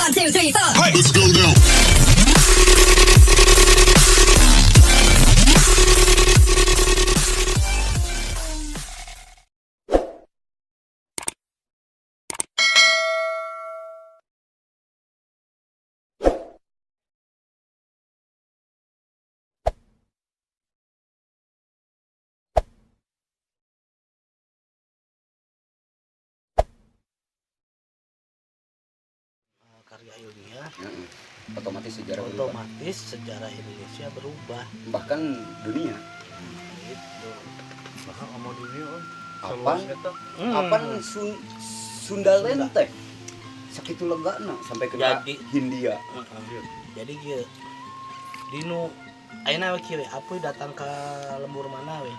One, two, three, four. Let's go now. Karya ilmiah. Heeh. Otomatis sejarah berubah. Otomatis sejarah Indonesia berubah. Bahkan dunia. Gitu. Bahkan ngomong dunia, Om. Apan Seluas eta. apan Sundaland teh sakitu legana sampai ke Hindia. Jadi kieu dinu ayeuna we kieu we, apuy datang ke lembur mana we,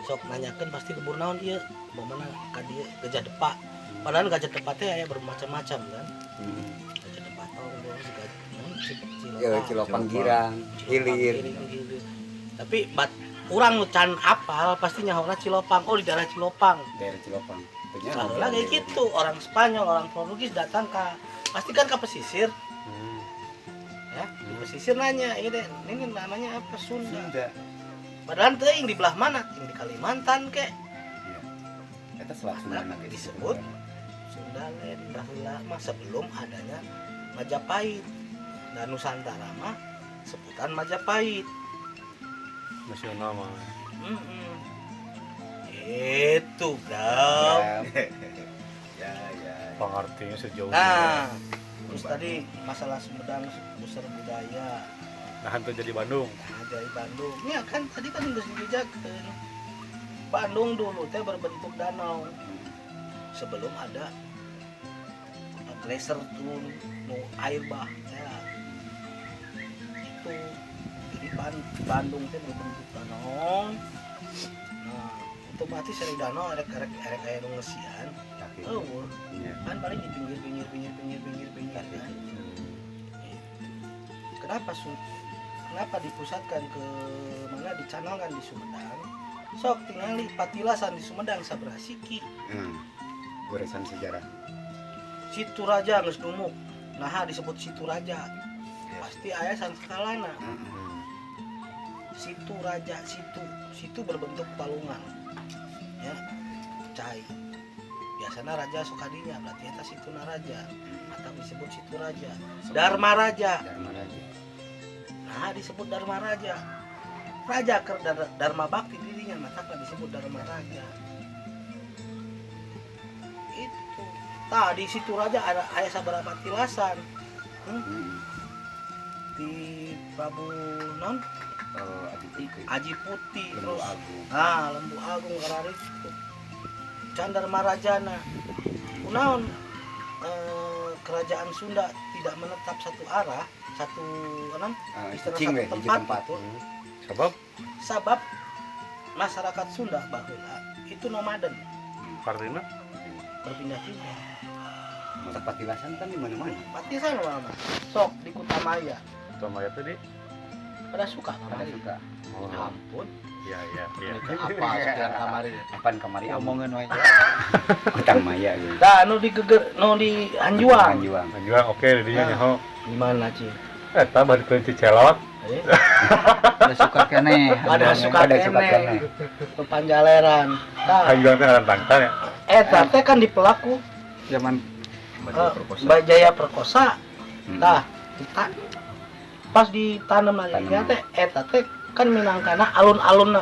sok nanyakeun pasti lembur naon ieu, mana ka dieu Gajah Depa, padahal Gajah Depa teh aya bermacam-macam kan. Gajah Depa Tonggong, naon, Cilopang. Ya, Cilopang Girang, Cilopang, Hilir. Giring, Hilir. Tapi bat urang nu can apal pasti nyahona Cilopang, oh di daerah Cilopang. Daerah Cilopang. Ternyata Salah kayak gitu, orang Spanyol, orang Portugis datang ke, pasti kan ke pesisir. Ya, di pesisir nanya, ini namanya apa, Sunda. Sunda. Padahal teuing di belah mana, ting di Kalimantan kek. Iya. Eta Selat Sunda Nah, disebut Sundaland baheula mah sebelum adanya Majapahit. Dan Nusantara mah sebutan Majapahit. Nasional mah. Itu, bro. Ya, ya. Pengertiannya sejauh Nah, terus tadi masalah Sumedang pusat budaya. Nah, hantu jadi Bandung. Nah, dari Bandung. Ya kan tadi kan geus dibejakeun. Bandung dulu teh berbentuk danau. Sebelum ada glacier turun nu air bah teh. Itu jadi Bandung teh berbentuk danau. Nah, otomatis dari danau erek erek erek aya nu ngeusian. Eueuh. Iya. Kan paling di pinggir pinggir pinggir pinggir pinggir pinggir kan. Gitu. Kenapa kenapa dipusatkan ke mana, dicanangkan di Sumedang? Sok tingali patilasan di Sumedang sabaraha siki. Goresan sejarah. Situ Raja geus numuk. Nah, disebut Situ Raja. Pasti aya sangskalana. Situ Raja, situ, situ berbentuk palungan. Ya, cai. Biasanya raja sukadinya, berarti eta Situ Raja atau disebut Situ Raja. Dharma Raja. Dharma Raja. Nah, disebut Dharma Raja. Raja keur Dharma Bakti dirinya, maka disebut Dharma Raja. Itu. Tah di Situ Raja ada aya sabaraha patilasan. Di Prabu non Oh, Aji Putih. Aji Putih, Lembu terus Agung. Ah, Lembu Agung kararitu. Can Dharma Rajana. Kunaon kerajaan Sunda tidak menetap satu arah, satu naon? Ah, Istilah cicing satu we, hiji tempat tempat. gitu. Sebab Sabab masyarakat Sunda baheula itu nomaden, artinya berpindah-pindah. Mata patilasan kan di mana-mana. Patilasan mah. Sok di Kutamaya. Kutamaya tadi Pada suka Pada kamari. suka. Oh. Ampun. Iya. Apa sekian kamari. Apaan kamari Omongan wae. Kutamaya gitu. Nah, nu di geger, nu di Hanjuang. Hanjuang. Hanjuang oke didinya Nah. nyaho. Di mana, Ci? Eta balik ke Cicelot. Eh, Pada suka keneh. Pada suka Pada suka keneh. keneh. Pepanjaleran. Tah, Hanjuang teh ngaran tangtan ya. eta teh kan di pelaku Zaman Mbak Jaya Perkosa. Tah, kita pas ditanam lagi Tanam. teh eta teh kan minangkana alun-alun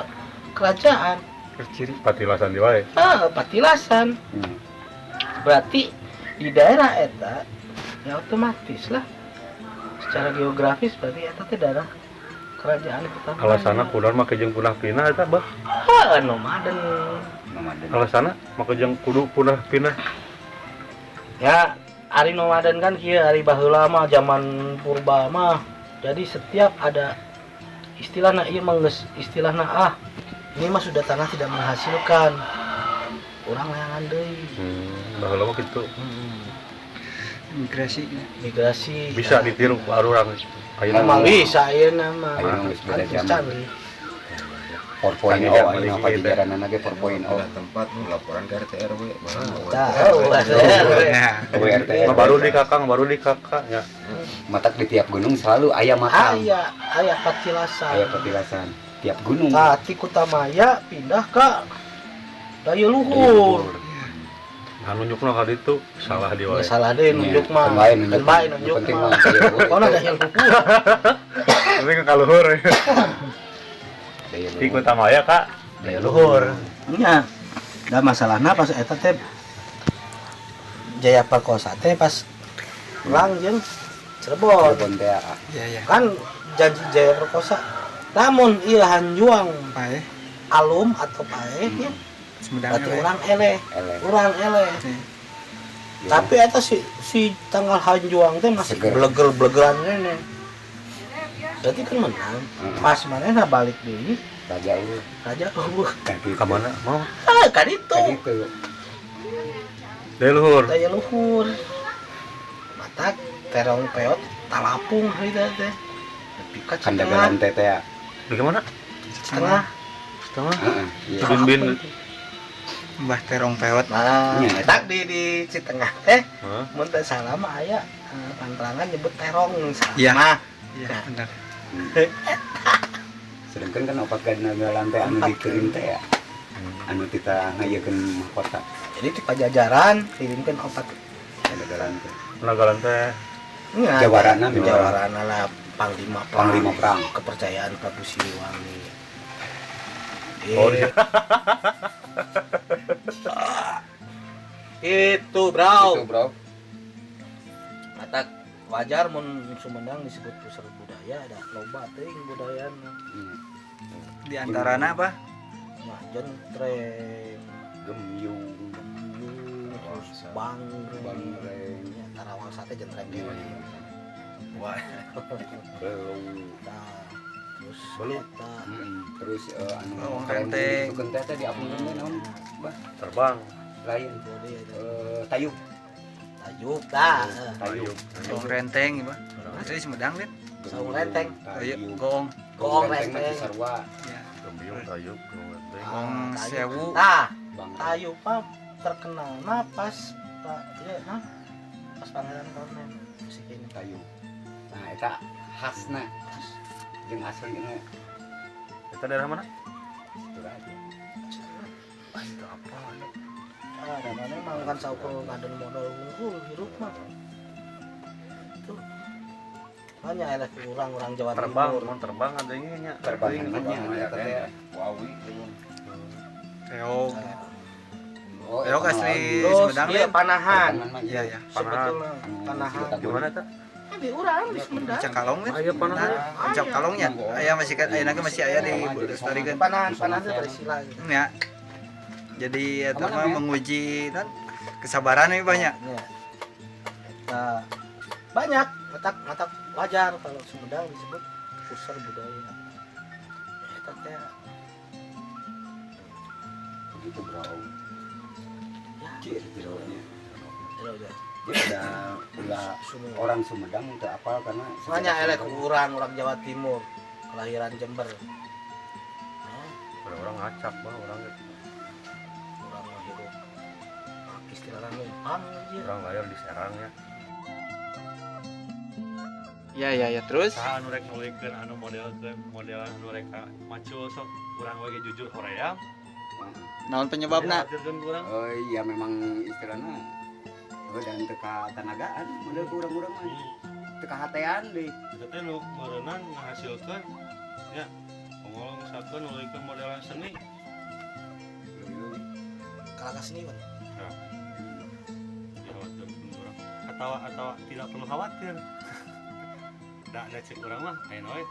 kerajaan. ciri Patilasan di wae. Ah, patilasan. Berarti di daerah eta ya otomatis lah secara geografis berarti eta teh daerah kerajaan Kutamaya. Alasana kunaon make jeung punah pinah eta bah. Ah, nomaden. Nomaden. Alasana make jeung kudu punah pinah. Ya, ari nomaden kan kieu ari baheula mah zaman purba mah. Jadi setiap ada istilahna ieu mah geus istilahna ah ini mah sudah tanah tidak menghasilkan. Urang layangan deui. Baheula mah kitu. Migrasi. Migrasi. Bisa ditiru ku arurang. Ayeuna Emang bisa ayeuna mah. Ayeuna geus beda Kan geus zaman. canggih. 4.0 ayeuna pajajaranana ge 4.0. Pindah tempat nu laporan ke RT RW. Tah, oh, WRT. Baru di kakang, baru di kakak ya. Matak di tiap gunung selalu aya makam. Aya, aya patilasan. Aya petilasan. Tiap gunung. Tah, ti Kutamaya pindah ke Daya Luhur. Nah, nunjukna ka ditu salah di wae. Nggak salah deh nunjuk mah. Kan bae nunjuk. Kan bae nunjuk Nu penting mah. mah daya luhur. Pokoknya Daya Luhur. Tapi ke kaluhur. Daya Di luhur. Kutamaya Kak. Daya luhur. Nya. Da masalahna pas eta teh Jaya Prakosa teh pas perang jeung Cirebon. Cirebon teh ah. Iya iya. Kan janji Jaya Prakosa namun ieu hanjuang Paeh. alum atau paeh nya Sumedang. berarti urang eleh, Eleh. urang eleh. Iya. Tapi eta si si tanggal hanjuang teh masih Seger. bleger-blegeran kene. Berarti kan menang. Heeh. Pas manehna balik deui, Raja eueuh. raja eueuh. Kan gitu. Ka mana? Mau. Ah, kan itu. Kan itu. Daya luhur. Daya luhur. Matak terong peot talapung harita teh. Nepi ka Kandagalan Citengah, teh teh. ah. Di mana? Citengah. Setengah. Heeh. Iya. Bin-bin. Mbah Terong Peot. Nah, Iya, eta. tak di Citengah teh Hah? mun teu salah mah aya pantrangan nyebut terong salah. Iya. Mah. Iya benar. Sedangkan kan opat kandagalan teh anu dikirim teh ya. Anu tita ngayekeun mahkota Jadi di Pajajaran kirimkeun opat kandagalan teh. Nagalan teh. Nya, Jawarana memang. Jawarana lah Panglima Perang. Panglima Perang. Kepercayaan Prabu Siliwangi. Oh, Eh. Itu, bro. Itu, Bro. Matak wajar mun Sumedang disebut pusat budaya ada loba teuing budayana. Iya. Di antarana apa? Nah, jentreng, Gemyung, gembyung, terus bangreng. bangreng. Ya, Tarawangsa teh jentreng Iya. deui. Wah. Belum. Tah, terus Belu. eta Terus anu Oh, kalau renteng. itu teh teh diapungkeun teh naon? Bah, Terbang. lain. bode eta. Tayub. Tayub tah. Tayub. Goong renteng ieu mah. Asli Sumedang kan? Saung renteng. Ayo goong. Goong Goong renteng mah renteng. di Sarua. Iya. Gembyung tayub goong renteng. Goong Ah, tayub. sewu. Tah, Bang. tayub mah terkenalna pas pak ieu nah pas Pangeran Kornen musik ini. Tayub. Nah, eta khasna jeung aslina Eta daerah mana? itu aja. Ah, itu apa? Ah, da mana mah kan saukur ngadon modal wungkul hirup mah. Tuh. Banyak eleh urang-urang Jawa Terbang, Timur. mun terbang adanya nya. Terbang nya eta teh. Wawi. Reog. Oh, Reog eta mah asli lagi. Terus Sumedang iya kan? panahan. Terbangan mah Iya iya. Sebetulnya Anu, panahan. Gimana eta? Eh, di urang di Sumedang. Di Cangkalong kan? Aya panahan. Nah, Cangkalongnya. Aya masih kan aya masih aya di lestarikan. Panahan, panahan teh Parisila gitu. Ya. Jadi eta Kemana, mah Men? menguji kan kesabaran nih banyak. Ya. Eta banyak matak matak wajar kalau Sumedang disebut pusat budaya. Eta teh Gitu, Bro. ya Cir, jeronya. jero jero. Jadi ada ulah Sumedang. orang Sumedang teu apal karena Makanya elek urang orang Jawa Timur kelahiran Jember. Nah, Orang ngacak bah orang urang mah hidup istilahnya numpang aja. orang lahir di Serang ya. Iya iya ya terus. Saha anu rek nuluykeun anu model model anu rek ka macul sok urang we ge jujur hoream. Naon penyebabna? Khawatirkeun ku urang. Oh iya memang istilahnya oh, dan teka tanagaan model kurang-kurang mah teka hatean deh Eta teh nu meureunang ngahasilkeun ya pengolong misalkan nuluykeun modelan seni. Kalakah seni Wan. Dikhawatirkeun urang atau atau tidak perlu khawatir. Da da cek urang mah ayeuna we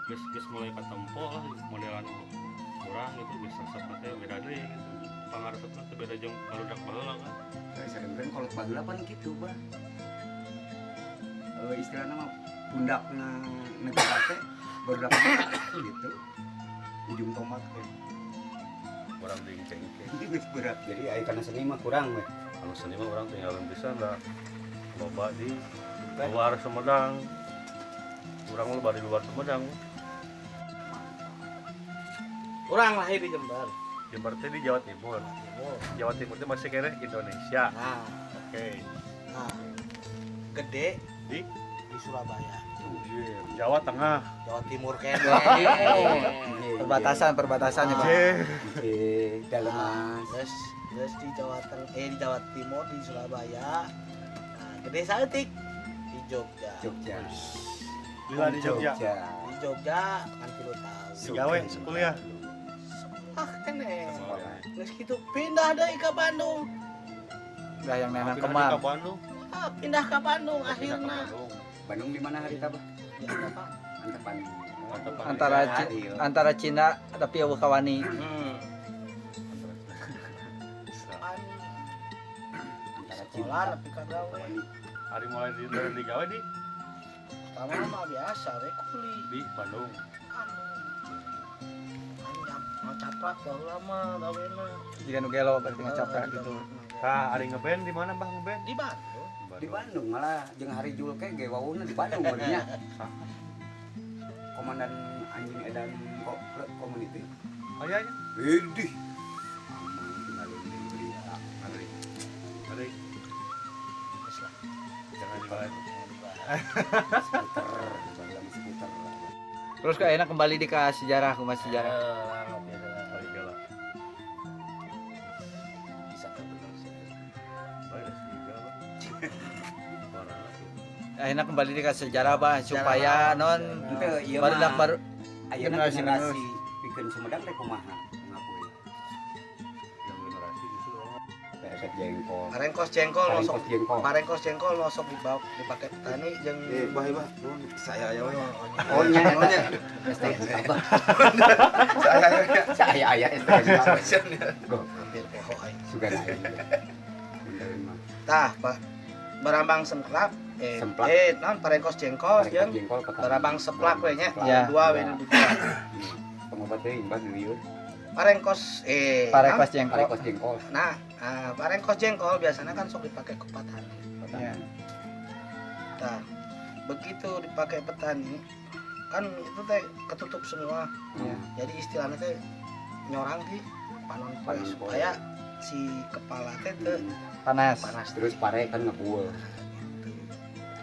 geus geus mulai katempo lah modelan urang gitu geus resep teh beda deui gitu. Pangaresepna teh beda jeung barudak baheula kan. Sedangkan kalau baheula pan gitu bah istilahnya mah pundakna negara teh barudak gitu ujung tombak teh Urang dingkengke. geus berat jadi aya kana seni mah kurang we Anu seni mah urang tinggalin pisan da loba di luar Sumedang. Urang mah loba di luar Sumedang. Urang lahir di Jember. Jember teh di Jawa Timur. Timur. Jawa Timur itu masih kayaknya Indonesia. Nah, Oke. nah. Gede Di di Surabaya. Jawa Tengah. Jawa Timur kene. Perbatasan, perbatasan ya, Pak. Dalam Nah, mas. terus terus di Jawa Teng eh di Jawa Timur di Surabaya. Nah, gede saeutik di Jogja. Jogja. Lila di Jogja. Di Jogja kan 3 tahun. Digawe kuliah. Ah, kene. Sekolah. Geus kitu pindah deui ke Bandung. Udah yang memang Pindah kemang. ke Bandung. Ah, pindah ke Bandung Pindah ke akhirnya. Bandung. Bandung di mana hari tabah? Ya, apa? Antepan. Antepan. Antara antara Cina tapi euweuh kawani. Pan Antara sekolah Cina. tapi kagawe. Hari mulai di dari digawe di Pertama mah biasa we kuli. di Bandung. Anu. Anu ngacaprak baheula mah gawena. Jika nu gelo berarti ngacaprak gitu. Nah, hari ngeband di mana, Bang, ngeband? Di Bandung. Di Bandung malah jeung hari Jul ke ge wawuhna di Bandung barunya. Komandan anjing edan kok community. Aya nya. Idih. Aman tinggalin di berita. Hari. Hari. Geus lah. Jangan dibahas. Jangan dibahas. Skuter, dalam skuter. Terus kayaknya kembali di ke sejarah, kumaha sejarah. Eh, lah, ngopi heula. Balik lah. Bisa kan bener sih. Balik lah tiga, Bang. Barang lagi. Akhirnya kembali di ke sejarah, Bah, supaya non Henteu ieu baru mah baru ayeuna generasi generasi pikeun Sumedang teh kumaha ngapui. Yang generasi justru orang Pereset jengkol. Parengkos jengkol nu sok Parengkos jengkol. Parengkos jengkol nu sok dibawa dipake petani jeung Eh, bah, bah, nuhun. Saya aya we. Oh nya eta. STM abah. Saya aya we. Saya aya STM. Hampir poho aing. Sugan aing. Bener mah. Tah, Pak. Barambang semplak eh Semplak. eh naon parengkos jengkol Parengkos jeung jengkol petani. barambang seplak we nya. Seplak. Ya. Dua we nu dijual. Pengobat teuing bah lieur. Parengkos eh Parengkos jengkol. Parengkos jengkol. Nah, ah, parengkos jengkol biasanya kan sok dipakai ke petani. Ya. Nah, begitu dipakai petani kan itu teh ketutup semua. Ya. Jadi istilahnya teh nyorang di panon poe Panon poe. supaya si kepala teh teu Panas. panas. Terus pare kan ngebuul.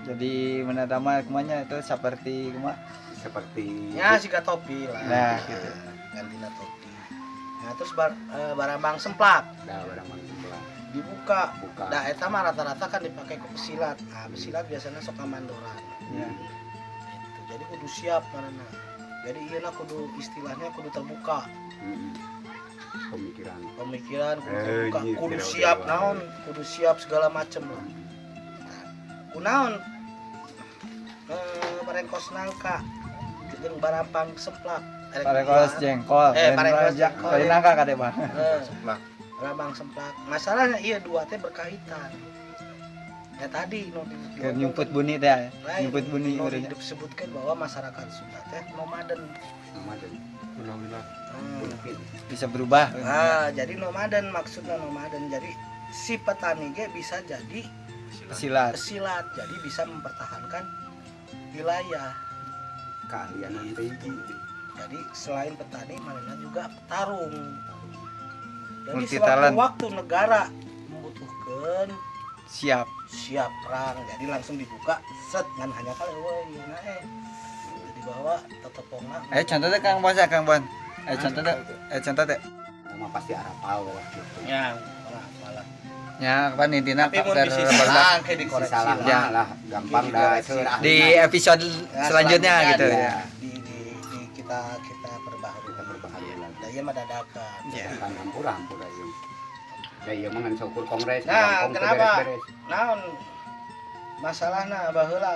Jadi menadama kumanya itu seperti kuma Seperti Ya siga topi lah. Nah, gitu. Gantina topi. Nah, terus barambang semplak dah barang sebelah. dibuka. Buka. Nah, eta mah rata-rata kan dipakai ku pesilat. Nah, pesilat biasanya sok mandoran. Ya. Gitu. Jadi kudu siap mana. Jadi ieu kudu istilahnya kudu terbuka. Pemikiran. Pemikiran kudu Eh, terbuka, iya, kudu tidak siap dewa. naon, kudu siap segala macem lah. Nah, kunaon parengkos nangka jeung barampang semplak. Erek Parengkos dijual. jengkol. Eh, parengkos jengkol. Lain nangka kade, Bang. Eh, Seplak. barambang semplak. Masalahnya iya dua teh berkaitan. Ya tadi nu Keur nyumput buni teh. Lain, Nyumput buni nu urangnya. disebutkan bahwa masyarakat Sunda teh nomaden. Nomaden. Benar-benar. Mungkin. Bisa berubah. Nah, jadi nomaden maksudnya nomaden. Jadi si petani ge bisa jadi Pesilat. pesilat, jadi bisa mempertahankan wilayah. Keahlian nanti hiji. Jadi selain petani, manehna juga petarung. Jadi Multi talent. sewaktu-waktu negara membutuhkan Siap. siap perang, jadi langsung dibuka set ngan hanya kali woi nah eh. Jadi bawa tetepongna. Eh contoh teh Kang Bon, Kang Bon. Eh contoh teh, eh contoh teh. Nama pasti arapal lah gitu. Ya, malah malah. Ya, kapan intina Tapi mun keur bisi barudak salah kayak dikoreksi Salah lah. Ya. lah, gampang dah seur di ahlina. episode Ya, selanjutnya gitu ya. ya. Di kita kita perbaharui. Kita perbaharui lagi. Da ieu mah dadakan. Ya. Kan hampura hampura ieu. Da ieu mah ngan saukur kongres, Nah, gampang teu kenapa? beres-beres. Naon masalahna baheula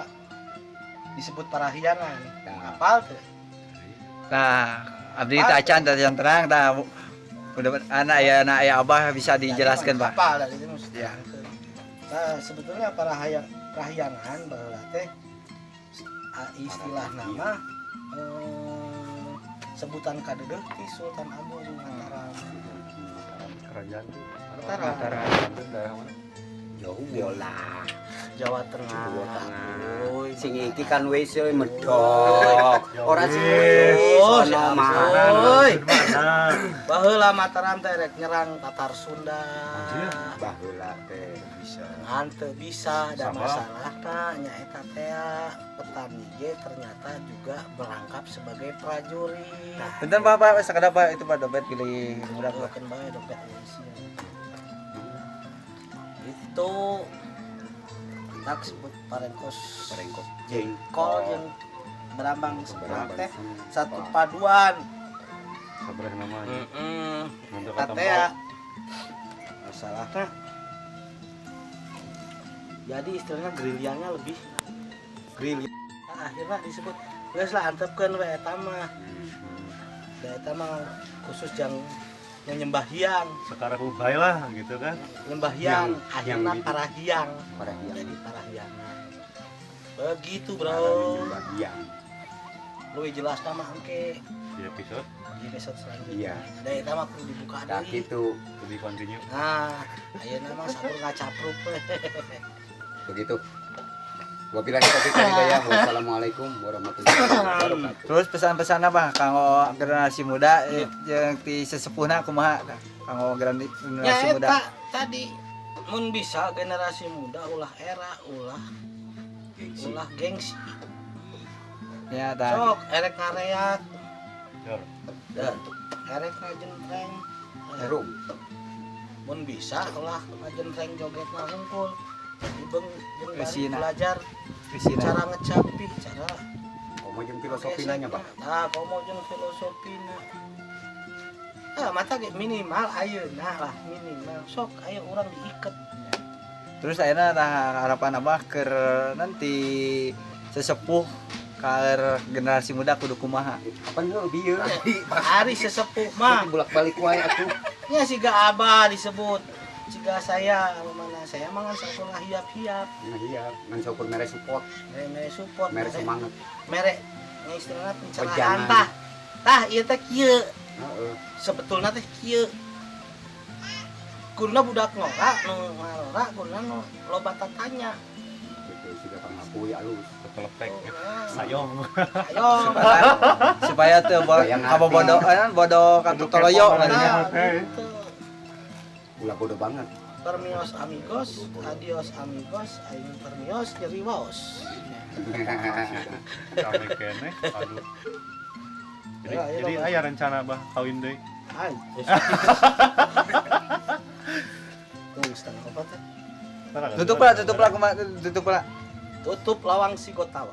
disebut parahyangan. Nah. Apal teu? Nah, abdi teh acan teh acan terang tah. Udah anak ya anak ya abah bisa dijelaskan, Pak. Apal dari itu mesti Ya. diterangkeun. Nah, sebetulnya parahyangan baheula teh istilah nama sebutan kadeudeuh ti Sultan Agung Mataram. Kerajaan. Mataram. Mataram. Daerah mana? Jauh bola. Jawa Tengah. Jawa Tengah. Uy, Sing iki kan wis we medok. Ora sing wis Oh, ono siap. mah. Oi. Mana? Baheula Mataram teh rek nyerang Tatar Sunda. Baheula teh Bisa. Ngan teu bisa da Sabab? masalahna nyaeta teh petani ge ternyata juga merangkap sebagai prajurit. Bentar Pak, Pak, sakada Pak itu Pak dompet pilih mudah Pak. Keun bae dompet Indonesia. Itu tak sebut parengkos. Parengkos Jengkol jeung berambang sebelah Berambang teh sempat. satu paduan. Sabar namanya. Heeh. Untuk Eta ketemu. teh ya. Masalahnya jadi istilahnya gerilyanya lebih gerilya. Nah, akhirnya disebut geus lah antepkeun we eta mah. Da eta mah khusus jang nyembah hyang, Sekarang ubay lah gitu kan. nyembah hyang, Yang- akhirnya yang para hyang. Para hyang. Jadi para hyangan. Begitu, Para Bro. nyembah hyang. Lebih jelas nama engke Di episode di episode selanjutnya. Iya. Da eta mah kudu dibuka Dah deui. gitu. lebih continue. Nah, ayeuna mah sakur ngacapruk we. Begitu. Wabillahi taufiq wal hidayah. Wassalamualaikum warahmatullahi wabarakatuh. Terus pesan-pesan apa kanggo generasi muda yang ti sesepuhna kumaha kanggo generasi Ya muda? eta tadi mun bisa generasi muda ulah era ulah Gengsi. ulah gengsi. Ya tah. Sok erek ngareak, Jor. dan erek ngajentreng. Herum. Mun bisa ulah ngajentreng joget mah hungkul. Ibeng jeung bari Eusina. belajar Krisina. cara ngecapi, cara Komo jeung filosofina nya, Pak. Nah, komo jeung filosofina. Ah, mata ge minimal ayeuna lah minimal sok aya urang diiket. Terus ayeuna tah harapan abah keur nanti sesepuh keur generasi muda kudu kumaha? Kapan heuh bieu? Ari sesepuh mah Bolak-balik wae atuh. nya siga abah disebut siga saya mana saya mah ngan sakur hiap-hiap Nah iya, ngan syukur mere support, mere mere support mere semangat. mere nya istilahna pencerahan Wejangan. tah tah ieu teh kieu Heeh. sebetulna teh kieu kuduna budak ngora nu ngarora kuduna nu loba tatanya. Gitu siga pangapu ya alus. Ketelepek. Oh, Sayong. ayo. Supaya supaya teu Supaya ngerti. apa bodoh eh, bodoh katu toloyo Kudu kepo, gitu. Nah, Oke. gitu. Ulah bodoh banget. Permios amigos, adios amigos, aing permios nyeri waos. Kami kene. Aduh. Jadi, Ayo, ayo, jadi dong. aya rencana bah kawin deui. Hai. Tunggu setengah opat teh. Tutup lah, tutup lah, kumaha, tutup lah. Tutup lawang si Gotawa.